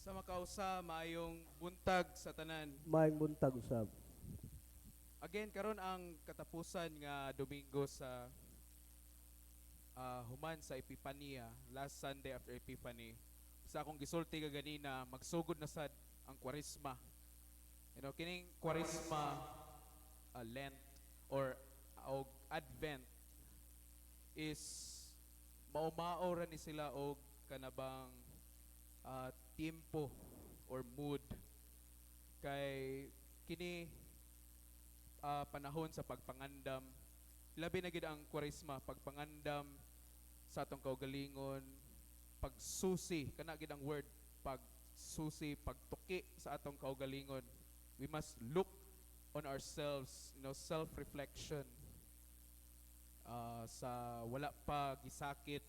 Sa makausa, maayong buntag sa tanan. Maayong buntag usab. Again, karon ang katapusan nga Domingo sa human sa Epipania, last Sunday after Epiphany. Sa akong gisulti kaganina, magsugod na sad ang Kwaresma. Kining Kwaresma, Lent or og Advent is maumao ra ni sila og kanabang tiempo or mood kay kini panahon sa pagpangandam. Labi na gid ang Kwaresma, pagpangandam sa atong kaugalingon, pagsusi, kana gid ang word, pagsusi, pagtuki sa atong kaugalingon. We must look on ourselves, self-reflection, sa wala pa gisakit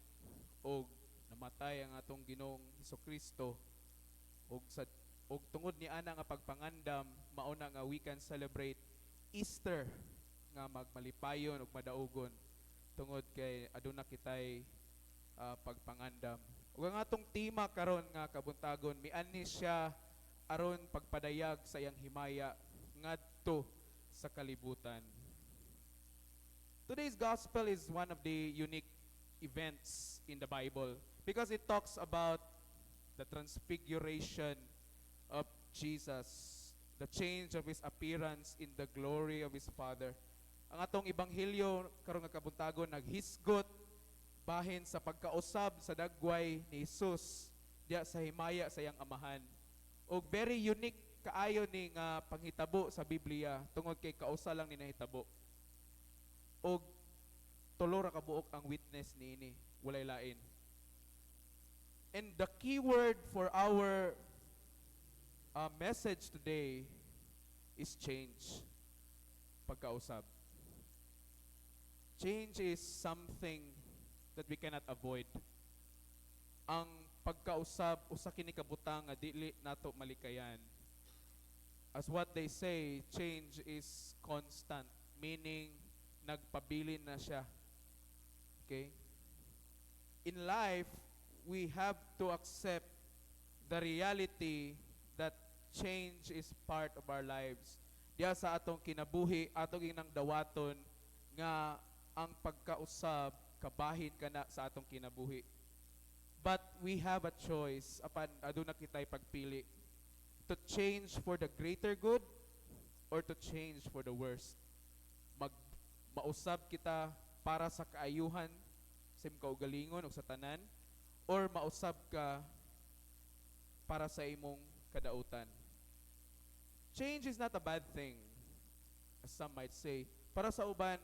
og namatay ang atong Ginoong Hesukristo og sa og tungod ni ana nga pagpangandam, mao na nga we can celebrate Easter nga magmalipayon ug madaugon tungod kay aduna kitay pagpangandam. Ug ang atong tema karon nga kabuntagon, mianhi siya aron pagpadayag sa iyang himaya ngadto sa kalibutan. Today's gospel is one of the unique events in the Bible because it talks about the transfiguration of Jesus, the change of his appearance in the glory of his Father. Ang atong ebanghelyo karon nga kabuntagon naghisgot bahin sa pagkausab sa dagway ni Jesus diya sa himaya sa iyang Amahan. Og very unique kaayo ni nga panghitabo sa Biblia tungod kay kausa lang ni nahitabo. Og tulo ra ka buok ang witness niini, walay lain. And the key word for our message today is change. Pagkausab. Change is something that we cannot avoid. Ang pagkausab usa kini ka butang nga dili nato malikayan. As what they say, change is constant, meaning nagpabilin na siya. Okay? In life, we have to accept the reality that change is part of our lives. Diya sa atong kinabuhi, atong inang dawaton nga ang pagkausab kabahin kana sa atong kinabuhi. But we have a choice apan aduna kitay pagpili to change for the greater good or to change for the worst. Mag mausab kita para sa kaayuhan sa imong kaugalingon o sa tanan or mausab ka para sa imong kadautan. Change is not a bad thing, as some might say. Para sa uban,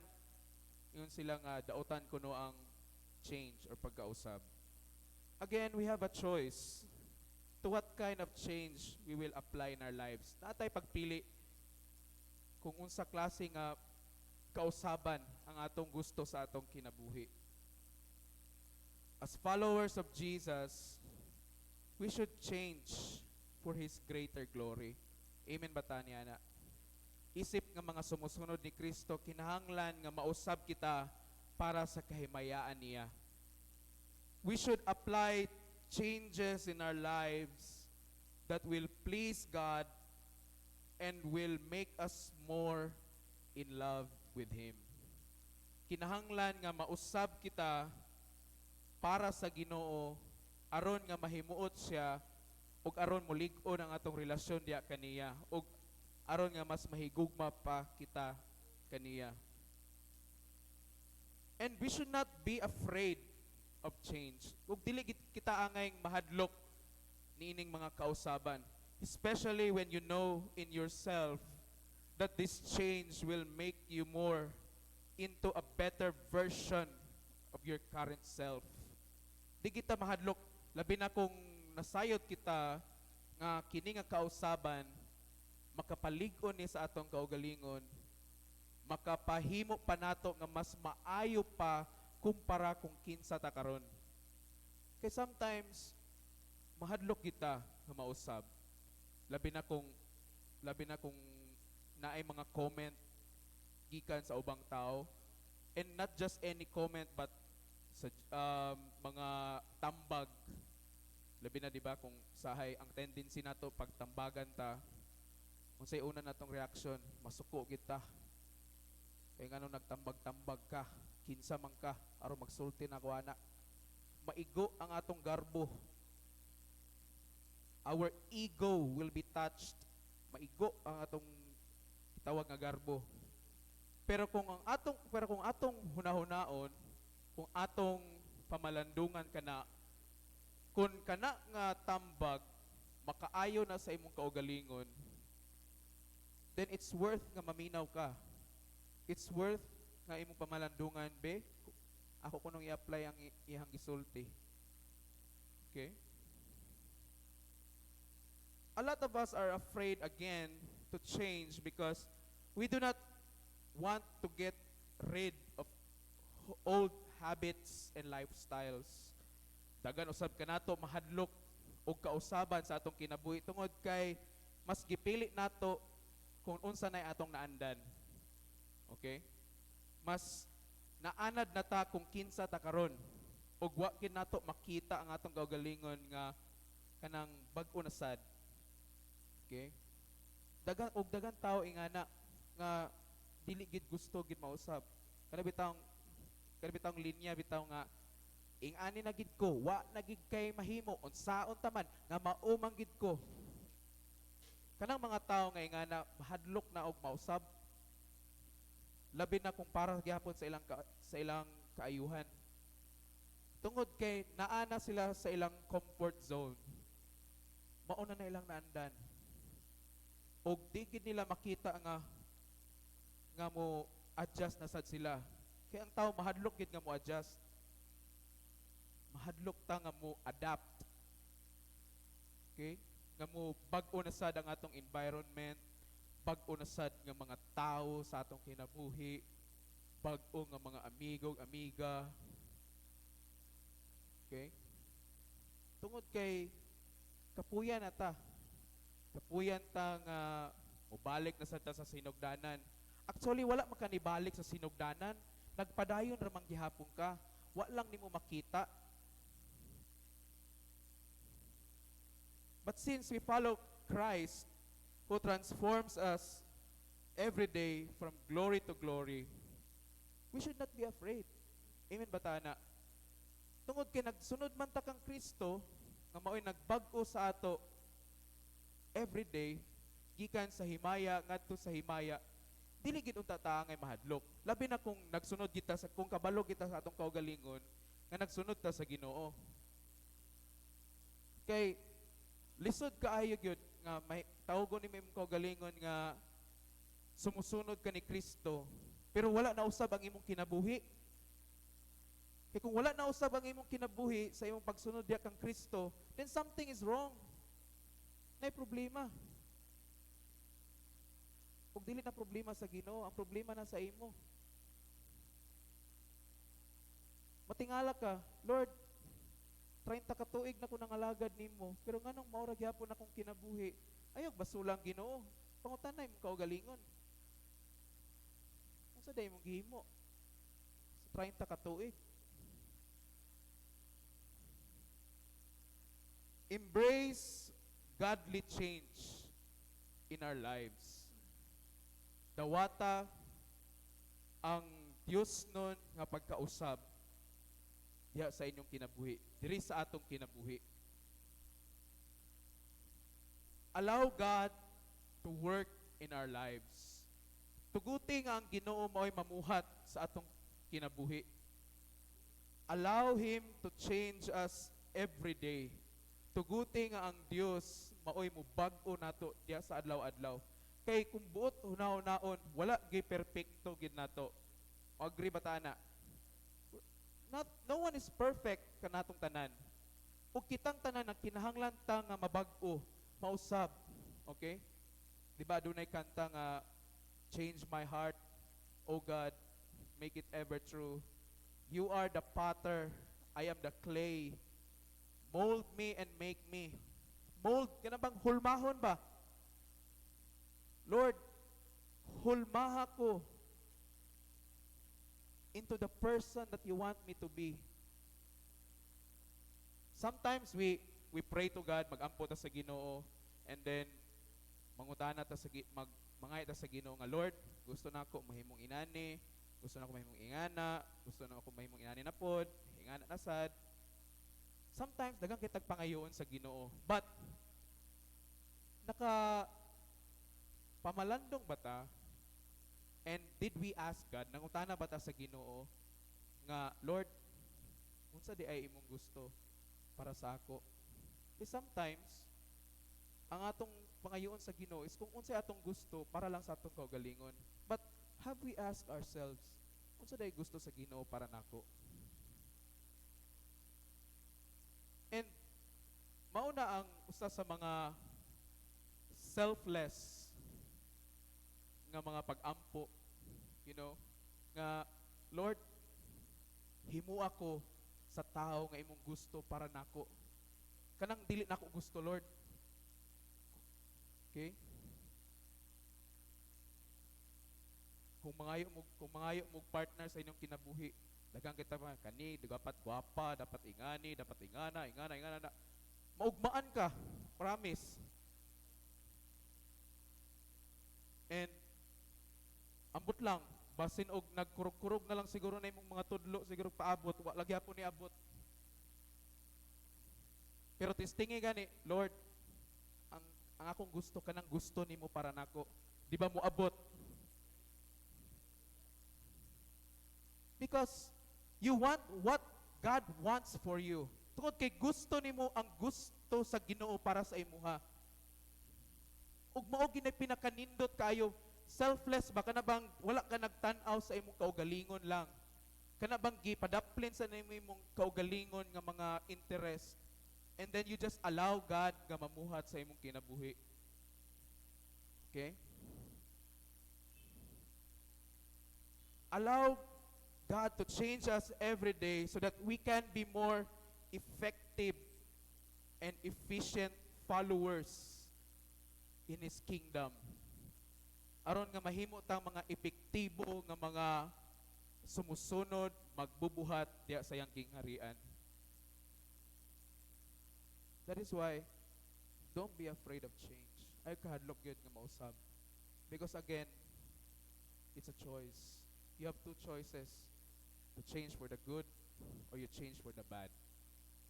ingon sila nga dautan kuno ang change or pagkausab. Again, we have a choice to what kind of change we will apply in our lives. Naa tay pagpili kung unsa klase nga kausaban ang atong gusto sa atong kinabuhi. As followers of Jesus, we should change for His greater glory. Amen ba ta niana? Isip nga mga sumusunod ni Kristo, kinahanglan nga mausab kita para sa kahimayaan niya. We should apply changes in our lives that will please God and will make us more in love with Him. Kinahanglan nga mausab kita para sa Ginoo aron nga mahimuot siya ug aron mulig-on ang atong relasyon diya kaniya ug aron nga mas mahigugma pa kita kaniya. And we should not be afraid of change. Ug dili kita angay mahadlok niining mga kausaban, especially when you know in yourself that this change will make you more into a better version of your current self. Di kita mahadlok, labi na kung nasayod kita nga kini nga kausaban makapalig-on ni sa atong kaugalingon, makapahimo pa nato nga mas maayo pa kumpara kung kinsa ta karon. Kay sometimes mahadlok kita nga mausab. Labi na kung naay mga comment gikan sa ubang tao, and not just any comment but sa mga tambag. Labi na, di ba, kung sahay ang tendency nato pagtambagan ta, unsay una natong reaction? Masuko gid ta. Kay nganong nagtambag-tambag ka, kinsa man ka aron magsulti nako ana? Maigo ang atong garbo. Our ego will be touched. Maigo ang atong gitawag nga garbo. Pero kung atong hunahunaon, kung atong pamalandungan kana, kung kana nga tambag makaayo na sa imong kaugalingon, then it's worth nga maminaw ka. It's worth nga imong pamalandungan be, ako kunong i-apply ang iyang gisulti. Okay? A lot of us are afraid again to change because we do not want to get rid of old habits and lifestyles. Daghan usab kanato mahadlok og kausaban sa atong kinabuhi tungod kay mas gipili nato kung unsa nay atong naandan. Okay? Mas naanad na ta kung kinsa ta karon ug wa gid nato makita ang atong kaugalingon nga kanang bag-o na sad. Okay? Dagan og dagan tao ingana nga dili gid gusto gid mausab. Kana bitawng linya bitaw nga ing-ani na gid ko, wa na gid kay mahimo, unsaon ta man nga mao man gid ko. Kanang mga tao nga ingana mahadlok na og mausab. Labi na kung para gyapon sa ilang kaayuhan. Tungod kay naa na sila sa ilang comfort zone. Mao na na ilang naandan. Og di gid nila makita nga mo adjust na sad sila. Kay ang tao mahadlok gid nga mo adjust. Mahadlok ta nga mo adapt. Okay? Nga mo bag-o na sad ang atong environment, bag-o na sad nga mga tao sa atong kinabuhi, bag-o nga mga amigo, amiga. Okay? Tungod kay kapuyan na ta. Kapuyan ta nga mobalik na sad ta sa sinugdanan. Actually, wala man ka nibalik sa sinugdanan. Nagpadayon ra man gihapon ka. Wa lang nimo makita. But since we follow Christ, who transforms us every day from glory to glory, we should not be afraid. Amen ba ta na? Tungod kay nagsunod man ta kang Kristo, nga mao'y nagbag-o sa ato every day, gikan sa himaya ngadto sa himaya, dili gid unta ta angay mahadlok. Labi na kung nagsunod kita sa kung kabalo kita sa atong kaugalingon nga nagsunod ta sa Ginoo. Kay lisod kaayo gyud nga may tawgon ni imong kaugalingon nga sumusunod ka ni Kristo pero wala na usab ang imong kinabuhi. Kay kung wala na usab ang imong kinabuhi sa imong pagsunod diya kang Kristo, then something is wrong. Nay problema. Ug dili na problema sa Ginoo, ang problema na sa imo. Matingala ka, "Lord, 30 ka tuig na ko nangalagad nimo, pero nganong mao ra gyapon akong kinabuhi?" Ayaw basulang Ginoo. Pangutan-a imong kaugalingon. Unsa day imong gihimo sa 30 ka tuig? Embrace godly change in our lives. Dawata ang Diyos nun nga pagkausab diha sa inyong kinabuhi, diri sa atong kinabuhi. Allow God to work in our lives. Tuguti nga ang Ginoo mao'y mamuhat sa atong kinabuhi. Allow Him to change us every day. Tuguti nga ang Dios mao'y mubag-o nato diha sa adlaw-adlaw. Kay kung buot hunahunaon, wala gyud perpekto gid nato. Agree ba ta na? Not, no one is perfect kanatong tanan. Ug kitang tanan ang kinahanglan ta nga mabag-o, mausab. Okay? Di ba dunay kanta nga "Change my heart, O God, make it ever true. You are the potter, I am the clay. Mold me and make me." Mold, kana bang hulmahon ba? Lord, hulmaha ko into the person that you want me to be. Sometimes we we pray to God, magampo ta sa Ginoo, and then mangutana ta sa mag mangay ta sa Ginoo nga, "Lord, gusto nako mahimong inani, gusto nako mahimong ingana, gusto nako mahimong inani na pod, ingana na sad." Sometimes daghang kitag pangayoon sa Ginoo. But naka pamalandong ba ta? And did we ask God, nangutana ba ta sa Ginoo nga, "Lord, unsa diay imong gusto para sa ako?" Kasi sometimes ang atong pangayoon sa Ginoo is kung unsay atong gusto para lang sa atong kaugalingon. But have we asked ourselves, unsa diay gusto sa Ginoo para nako? And mauna ang usa sa mga selfless nga mga pag-ampo, nga, "Lord, himo ako sa tao nga imong gusto para nako. Kanang dili nako gusto, Lord." Okay? Kung mangayo mo partner sa inyong kinabuhi, daghang kita pa kani, dapat gwapa, dapat ingani, dapat ingana, ingana, ingana na. Maugmaan ka, promise. And ambot lang, basin og nagkurog-kurog na lang siguro na imong mga tudlo, siguro paabot, wa lagi hapon ni abot. Pero testingi gani, "Lord, ang akong gusto kanang gusto nimo para nako." Di ba mo abot? Because you want what God wants for you. Tungod kay gusto nimo ang gusto sa Ginoo para sa imuha. Ug mao gyud pinakanindot kaayo, selfless ba, kana bang wala ka nagtan-aw sa imong kaugalingon lang? Kana bang gipadaplin sa nimo imong kaugalingon nga mga interest and then you just allow God nga mamuhat sa imong kinabuhi? Okay? Allow God to change us every day so that we can be more effective and efficient followers in His kingdom. Aron nga mahimo tang mga epektibo nga mga sumusunod, magbubuhat diya sa iyang kingharian. That is why don't be afraid of change. Ay kahadlok gyud nga mausab. Because again, it's a choice. You have two choices: to change for the good or you change for the bad.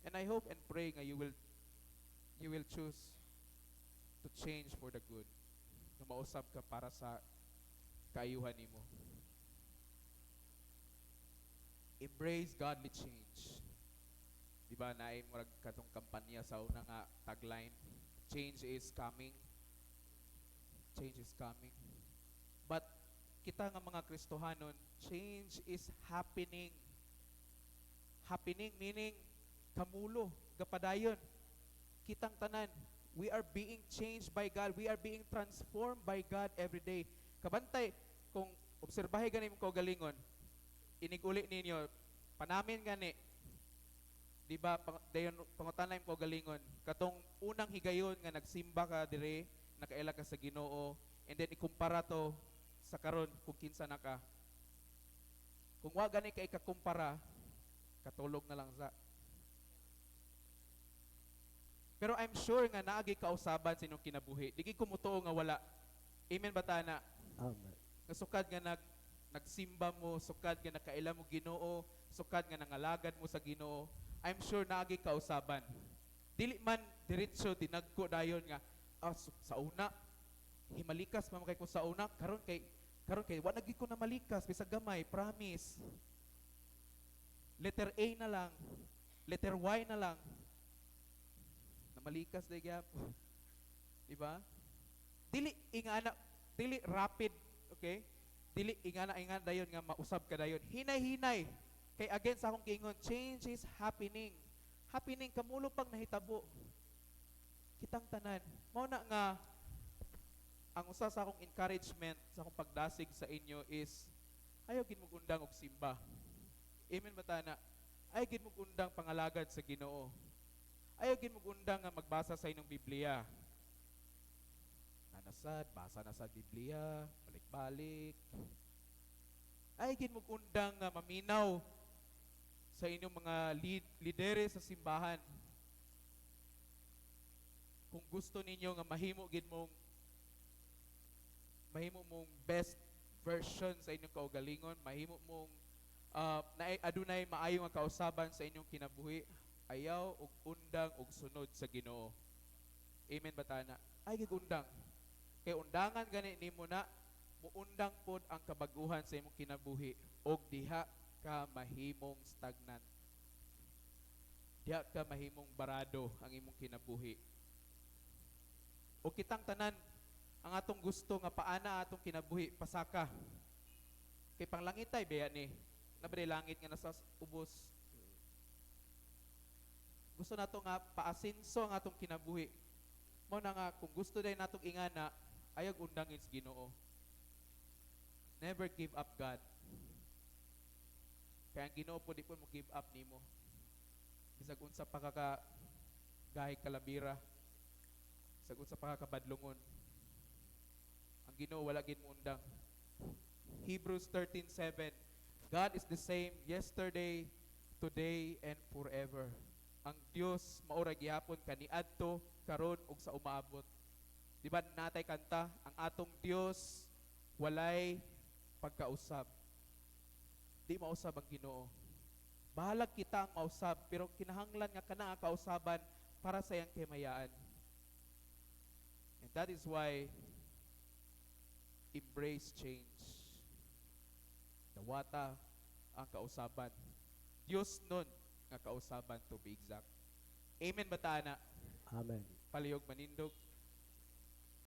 And I hope and pray nga you will choose to change for the good. Nga mausab ka para sa kaayuhan nimo. Embrace godly change. Di ba naay murag katong kampanya sa una nga tagline, "Change is coming. Change is coming." But kita nga mga Kristohanon, change is happening. Happening meaning kamulo, gapadayon. Kitang tanan, we are being changed by God. We are being transformed by God every day. Kabantay, kung obserbahe gani imong kaugalingon, inig-uli ninyo, panamin gani, di ba, dayon pangutana imong kaugalingon, katong unang higayon nga nagsimba ka dire, nakaila ka sa Ginoo, and then ikumpara to sa karon kung kinsa na ka. Kung wa gani ka ikakumpara, katulog na lang sa. Pero I'm sure nga naagi kausaban sa inyong kinabuhi. Di ko mutuo nga wala. Amen ba tana? Amen. Nga sukad nga nagsimba mo, sukad nga nakaila mo Ginoo, sukad nga nangalagad mo sa Ginoo, I'm sure naagi kausaban. Dili man diretso dinagko dayon nga sa una himalikas man kay ko sa una, karon kay wa na gyud ko na malikas bisag gamay, promise. Letter A na lang, letter Y na lang. Namalikas day gyapon. Di ba? Dili ingana, dili rapid, okay? Dili ingana ingana dayon nga mausab ka dayon. Hinay-hinay. Kay again sa akong giingon, change is happening. Happening, kamulo pag nahitabo. Kitang tanan. Mao na nga ang usa sa akong encouragement sa akong pagdasig sa inyo is ayaw gid mo undang og simba. Amen ba tana? Ayaw gid mo undang pangalagad sa Ginoo. Ayaw gid mo undang nga magbasa sa inyong Biblia. Nanasad, basa na sa Biblia, balik-balik. Ayaw gid mo undang nga maminaw sa inyong mga lidere sa simbahan. Kung gusto ninyo nga mahimo gid mong mahimo mong best version sa inyong kaugalingon, mahimo mong na adunay maayo nga kausaban sa inyong kinabuhi, ayaw og undang og sunod sa Ginoo. Amen ba tana? Ay gig undang. Kay undangan gani nimo na, muundang pod ang kabaguhan sa imong kinabuhi og diha ka mahimong stagnant. Diha ka mahimong barado ang imong kinabuhi. O kitang tanan, ang atong gusto nga paana atong kinabuhi pasaka. Kay panglangitay baya ni. Naa bay langit nga nasa ubos? Gusto nato nga paasinso ang atong kinabuhi. Mao na nga kung gusto day natong ingana, ayaw undangin sa Ginoo. Never give up God. Kaya ang Ginoo po di po mo give up nimo. Bisag unsa pa ka ka gahi kalabira. Bisag unsa pa ka kabadlungon. Ang Ginoo wala gid mo undang. Hebrews 13:7. God is the same yesterday, today, and forever. Ang Dios mao ra gihapon kaniadto, karon ug sa umaabot. Di ba natay kanta, "Ang atong Dios walay pagkausab"? Di mausab ang Ginoo. Bahalag kita ang mausab, pero kinahanglan nga kana ang kausaban para sa iyang kahimayaan. And that is why embrace change. Dawata ang kausaban. Dios nun nga kausaban, to be exact. Amen ba ta ana? Amen. Palihog manindog.